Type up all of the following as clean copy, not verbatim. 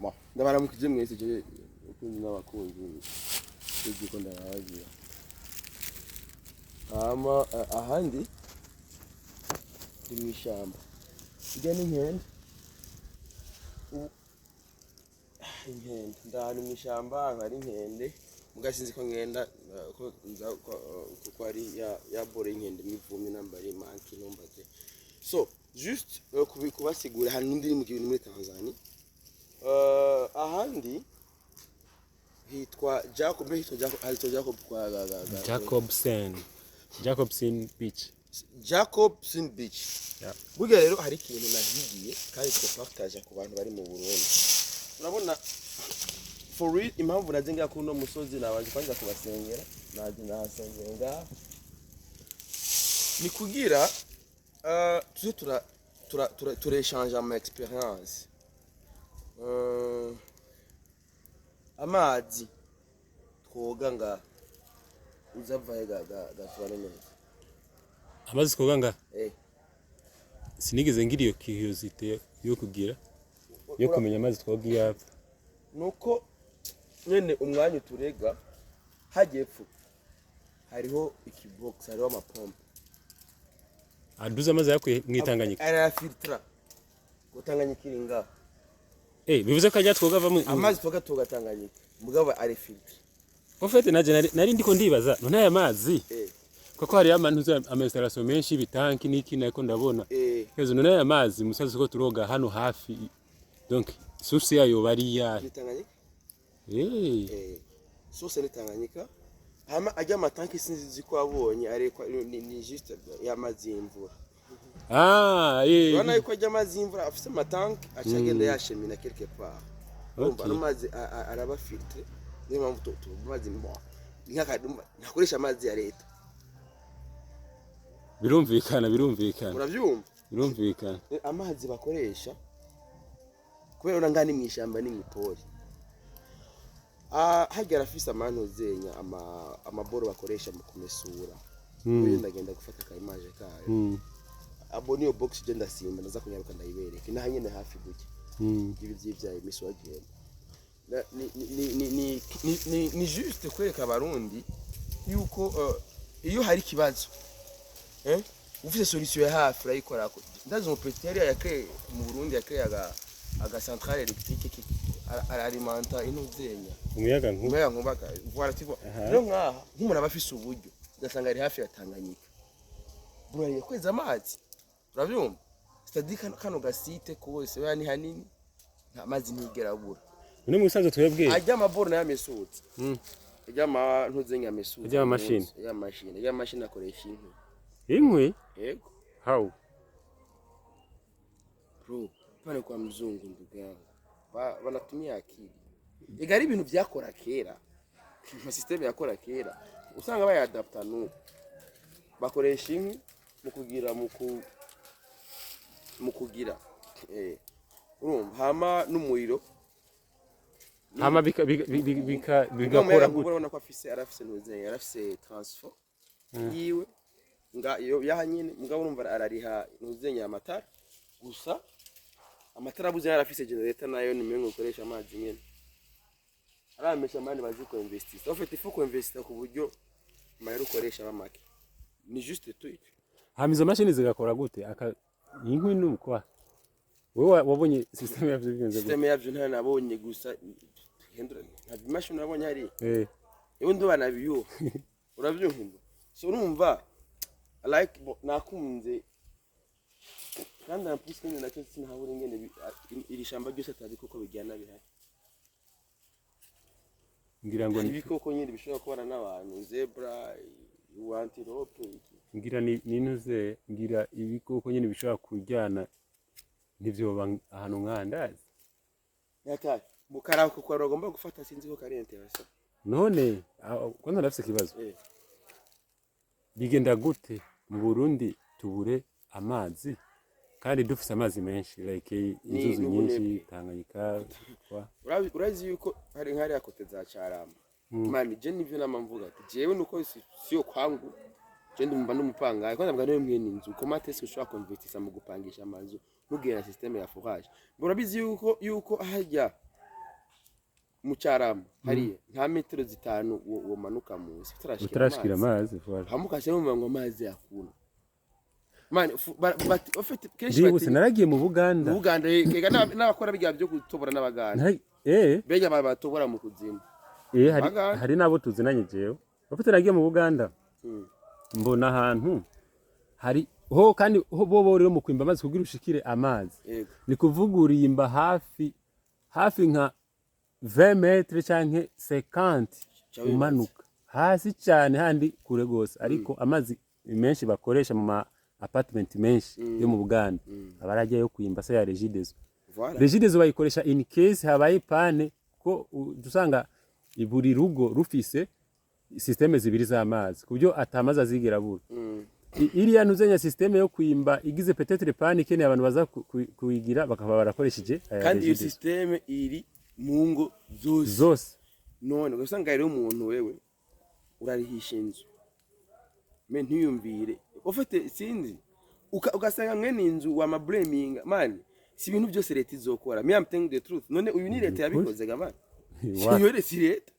Bon, ndabaramukije mwese je bakunzi n'abakunzi uzi ko ndababwira. Hama ahandi ndi mw'ishamba. Irya ni inkende. Inkende ndahantu mw'ishamba ahantu hari inkende, muga sinzi ko ngenda ko nza kuko ari ya bore y'inkende mw'ivumbi, namba ari monkey ntumbaze. So juste kubasigura ahantu ndi mu gihugu muri Tanzania. Ahandi hitwa Jacob, hitwa Jacob, hitwa Jacob kwa Jacobsen, Jacobsen Beach. Jacobsen Beach. Yeah. Burya rero hari ikintu nahigiye kandi twopartage ku bantu bari mu Burundi. Urabona, for real, impamvu naje ngaha kuri uno musozi, nabanje kwanza kubasengera, naje nahasengera ngaha ni kugira tuze tura turéchange ama expérience. Amazi twoga ngaha uzavahe ga neza? Amazi twoga nga? Eh. Sinigeze ngira iyo curiosité yo kugira yo kumenya amazi twoga iyo ava. Nuko nyene umwanya uturega hajya epfo hariho ikibox, hariho amapompe. Aduza amazi yakuye mw'Itanganyika? Arayafiltra ngo Tanganyika iri ngaha. Eh, bivuze ko ajya twoga ava mu Amazi twoga Tanganyika, mugabo ari filtre. En fait, naje nari ndiko ndibaza none aya mazi kuko hariyo amantu ama installation menshi, ibitanki n'iki, nako ndabona. Hezo none aya mazi musazi ko turoga hano hafi, donc source yayo bari iyahe? Ni Tanganyika. Eh. Eh, source ni Tanganyika. Hama ajya amatanki sinzi ko wabonye arekwa ni juste y'amazi y'imvura. Ah, eh. Urabona yuko ajya amazi y'imvura afise amatanki aca agenda yashemina quelque part. Urumva ano mazi araba filtré, niyo mpamvu amazi ntakoresha amazi ya leta. Birumvikana, birumvikana. Uravyumva? Birumvikana. Amazi bakoresha kubera urabona ngaha ni mw'ishamba, ni mw'ipori. Ah, harya arafise amantuzenya amaboro bakoresha mu kumesura. Uyu ndagenda gufata aka image kayo. Abo niyo box je ndasimba, ndaza kunyaruka ndayibereke naha nyene hafi gutya. Ibi vy'ivyaye imisi wagenda. Ni juste kwereka Abarundi yuko iyo hari ikibazo, ufise solution ya hafi urayikorako. Ndazi umupeteri yari mu Burundi yakreye aga centrale électrique aralimenta intuzenya umuyaga nkuba. Umuyaga nkuba, voilà, tu vois. Rero nkaha nk'umuntu aba afise uburyo, ugasanga ari hafi ya Tanganyika, burariye kweza amazi, urabyumva? C'est-à-dire kano gasite kose baya ni hanini, nta mazi ntigera abura. None mu bisanzwe twebwe Ajya amaboro nayo amesutse, ajya amantuzenya amesutse. Ajya amamashini. Ajya amamashini akoresha inkwi. Inkwi? Yego. How? Bro, pale kwa mzungu, ndugu yangu, wanatumia akili. Igari ibintu vyakora kera, amasystème yakora kera usanga bayadapta n'ubu. Bakoresha inkwi mu kugira urumva, hama n'umuriro. Hama bigakora gute? Urabona ko afise, arafise ntuzenya, arafise transfo yiwe nga iyo yaha nyene, mugabo urumva arariha ntuzenya amatara gusa. Amatara abuze yarafise generator, nayo ni mengo ukoresha amazi nyene. Aramesha mani bazi ko investisa. En fait, il faut ko investisa ku buryo amahera ukoresha aba make, ni juste tout ico. Hama izo mashini zigakora gute aka inkwi nukwa wewe wabonye system yavyo bigenze gute? System yavyo ntayo nabonye, gusa hindura nta bimashini nabonye hariya. Yewe ndo banabiyuha, urabyumva? So urumva, like nakunze kandi en plus nyine nacyo sinahabura ingene iri shamba ryose atazi koko bijyana bihari. Ngira ngo Hari ibikoko nyine bishobora kubana n'abantu, zebra, antilope, iki. Ngira ni nintuze, ngira ibikoko nyine bishobora kuryana, ntivyoba ahantu nkandazi. Nyakari mukarako kwa bagomba gufata, sinzi ko kari intéressant. None kwanza ndafise ikibazo. Eh. Bigenda gute mu Burundi tubure amazi kandi dufise amazi menshi, like inzuzi N'ubunebwe. nyinshi, Tanganyika kwa Urazi yuko hari nk'hariya côté za Carama. Mani je nivyo nama mvuga ati jewe nuko sio kwangu, je ndumva n'umupangayi kwanza mbwa niwe mwene inzu, comment est-ce que ushobora kuinvestisa mu gupangisha amazu ntugire na système ya forage? Urabizi yuko harya Mu Carama hariya nta metero 5 womanuka munsi utarashikira Utarashikira amazi. amazi, voilà. Hamwe ukashyira ngo amazi yakuna man ufite kenshi. Byihuse. Bati Naragiye mu Buganda. Mu Buganda, kega n'abakora bijya byo gutobora n'Abaganda. Mbega batobora mu kuzimu. Hari Baganda. Hari nabo tuzinanye. Jewe bafite nagiye mu Buganda, mbona ahantu hari ho kandi ho bo rero mu kwimba amazi kugira ushikire amazi, ni kuvuga urimba hafi hafi nka 20 mètres canke 50, Ca wibaza. umanuka hasi cyane handi kure gose. Ariko amazi menshi bakoresha mu ma apartment menshi yo mu Buganda aba arajya yo kwimba se ya Regideso. Voilà. Regideso bayikoresha in case habaye panne, ko usanga buri rugo rufise système zibiri z'amazi ku buryo atamazi azigera abura. Iriya ntuzenya système yo kwimba igize peut-être panne ikeneye abantu baza kuyigira bakaba barakoresheje aya Kandi iyo Regideso. système iri mu ngo zose. Zose. None ugasanga rero umuntu wewe urarihisha inzu mais ntiyumvire ufite sinzi ugasanga mwene inzu wama blaminga man. Si ibintu byose leta izokora. Me, I'm telling the truth. None uyu ni leta yabikoze ga man? Iyo si leta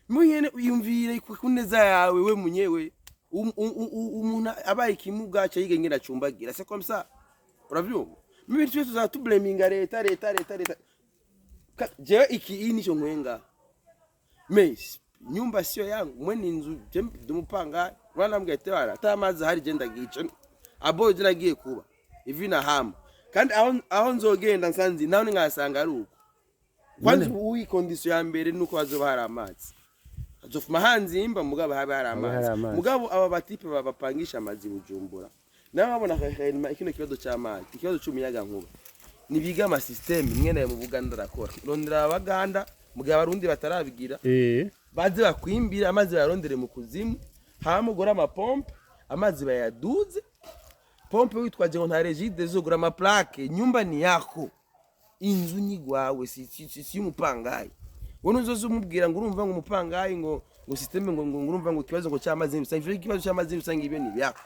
munyene. Uyumvire ku neza yawe we munyewe. Umuntu abaye ikimuga aca yiga ingene acumbagira, c'est comme ça, uravyumva? Mimi twese tuzaba tublaminga leta, leta, leta, leta. Jewe iki iyi nico nkwenga, mais nyumba sio yangu. Mwene inzu je ndumupanga uranambwira ati bara ata amazi ahari je ndagica abo je nagiye kuba ivi na hama. Kandi aho nzogenda nsanzi naho ngasanga ari uko. Kwanza ubu iyi condition ya mbere nuko hazoba hari amazi, hazofuma hanzimba mugabo habe hari Habe hari amazi. amazi. Mugabo aba batipe babapangisha amazi Bujumbura nabo babona réellement kino kibazo c'amazi, ikibazo c'umuyaga nkuba, nibiga ama système mwene ayo mu Buganda arakora. Rondera Abaganda mugihe Abarundi batarabigira, baze bakwimbira amazi, bayarondere mu kuzimu, hama ugure amapompe, amazi bayaduze. Pompe witwaje ngo nta Regideso, ugura ama plaques. Nyumba ni yako, inzu ni gwawe, si y'umupangayi. Wowe uzoza umubwira ngo urumva ngo umupangayi ngo système ngo urumva ngo ikibazo ngo cy'amazi rusange, ivyo ikibazo cy'amazi rusange ibyo ni byako.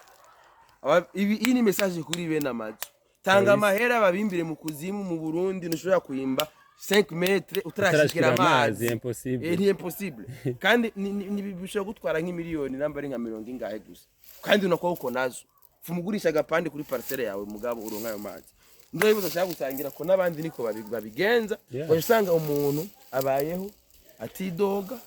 Ibi iyi ni message kuri bene amazu: tanga amahera babimbire mu kuzimu. Mu Burundi ntushobora kuyimba 5 mètres utarashikira Utarashikira amazi, amazi. Impossible. Ni impossible. Kandi bishobora gutwara nk'imiliyoni namba ari nka mirongo ingahe gusa, kandi unakuwa uko nazo fumugurisha agapande kuri parcelle yawe, mugabo uronka ayo mazi. Ndabibuza ashaka gusangira ko n'abandi niko babigenza. Usanga umuntu abayeho atidoga,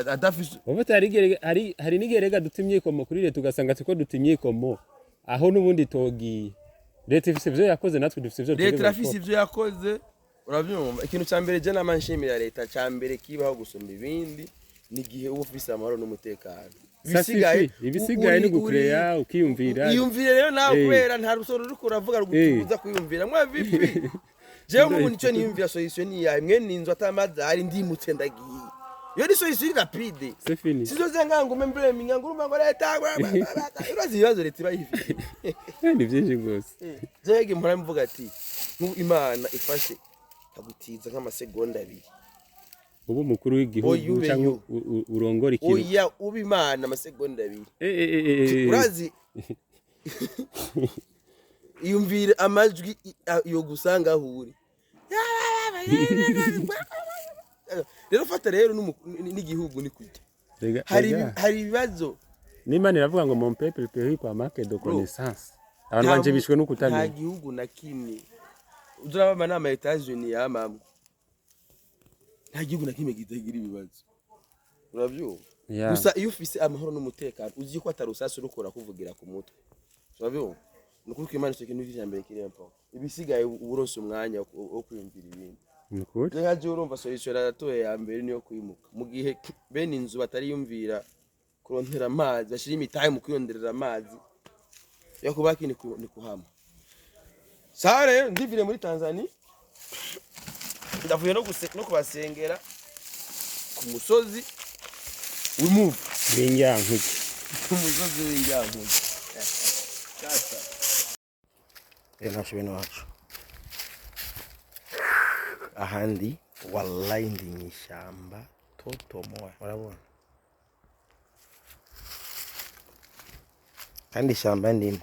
adafise. Ubu hari n'igihe rega duta imyikomo kuri leta, ugasanga tuko duta imyikomo aho n'ubundi togiye. Leta ifise ivyo yakoze, natwe dufise ivyo Leta dutegerezwa irafise gukora. ivyo yakoze, uravyumva? Ikintu ca mbere je nama nshimira leta, ca mbere kibaho gusumba ibindi, ni igihe uba ufise amahoro n'umutekano. Ça suffit. Ibisigaye ni gukureya ukiyumvira. Iyumvire rero nawe, kubera nta rusoro ruriko uravuga rugutuza kwiyumvira mwa vipi. Jewe nk'ubu nico niyumvira: solution ni yawe mwene inzu atamazi ahari, ndimutse ndagiye. Iyo ni solution iri rapide. C'est fini. Sizoze ngangume mbleminga ngo urumva ngo leta, urazi ibibazo leta iba yifite. Ni byinshi rwose. Jewe mpora mvuga ati nk'ubu Imana ifashe ikagutiza nk'amasegonda 2, Uba umukuru w'igihugu Oya, ubeyo. cyangwa urongora ikintu. Oya, uba Imana amasegonda 2. Urazi iyumvire amajwi yo gusanga aho uri rero. Fata rero n'igihugu ni kujya hari hari ibibazo. N'Imana iravuga ngo mon peuple périt par manque de connaissance, abantu banje bishwe no Nta kutamenya. gihugu na kimwe uzuraba amanama ya Etats-Unis yamamwe, nta gihugu na kimwe kitagira ibibazo, urabyumva? Gusa iyo ufise amahoro n'umutekano, uzi ko atari urusasu rukora kuvugira ku mutwe, urabyumva? Ni ukuri ko Imana, icyo kintu cya mbere kiri important. Ibisigaye uba uronse umwanya wo kwiyumvira ibindi. Ni ukuri. Nka jewe urumva solution yaratoye ya mbere niyo kwimuka, mu gihe bene inzu batariyumvira kurondera amazi, bashira imitahe mu kwiyonderera amazi yo kubaki ni kuhama. Sawa rero, ndivire muri Tanzania, ndavuye no kubasengera ku musozi. We move. W'Inyankuge. Ku musozi w'Inyankuge. Sasa ntacyo bene wacu ahandi, wallahi ndi mu ishyamba totomoya, urabona? Kandi ishyamba ndimo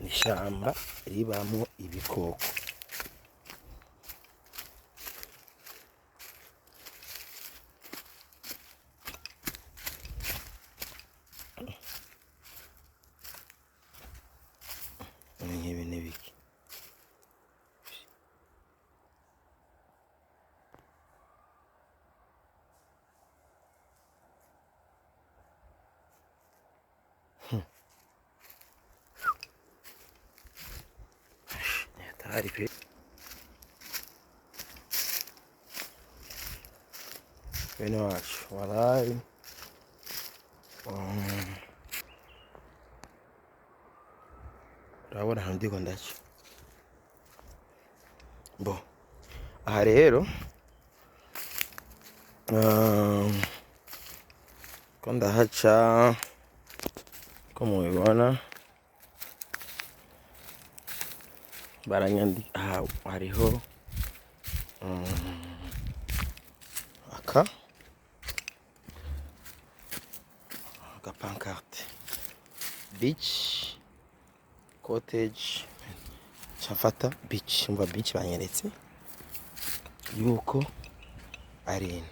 ni ishyamba ribamo ibikoko. Hatari pe. Bene wacu, warayi. Urabona ahantu ndiko ndaca. Bo aha rero, ko ndahaca, ko mubibona baranyandika aha hariho aka agapancarte beach cottage. Nshafata beach, umva, beach banyeretse yuko ari ino.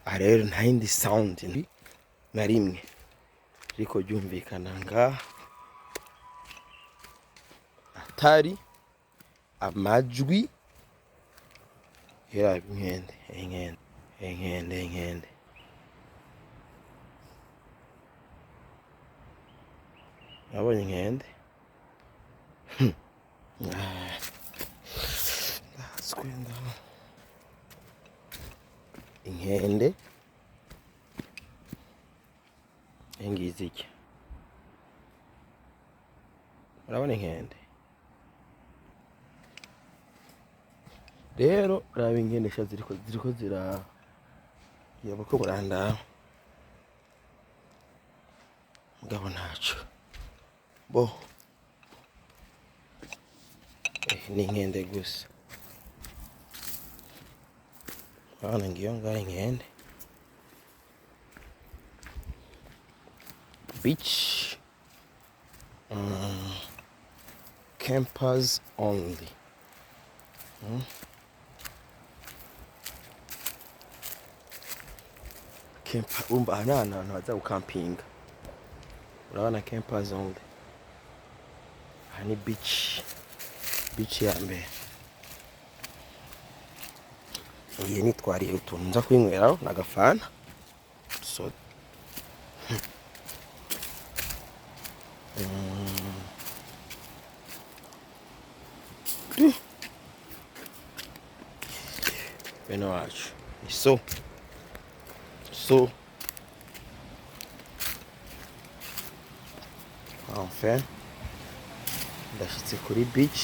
Aha rero nta yindi sound na rimwe riko ryumvikana ngaha atari amajwi. Hera inkende, inkende, inkende, inkende. Nabonye inkende. Ndahatswe inkende ngizi iki. Urabona inkende rero, raba inkende sha, ziriko zira ko burandaba, mugabo ntaco bo. Ni inkende gusa. Urabona ngiyo ngaho inkende. Beach, campers only. Camper, urumva aha ni ahantu baza gukampinga. Urabona campers only. Aha ni beach, beach ya mbere. Ngiye nitwariye utuntu nza kwinyweraho n'agafana soda. Bene wacu, ni so enfin ndashitse kuri beach.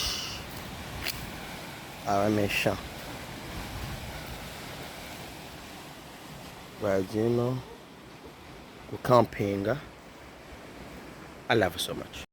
Abamesha baje no gukampinga. I love you so much.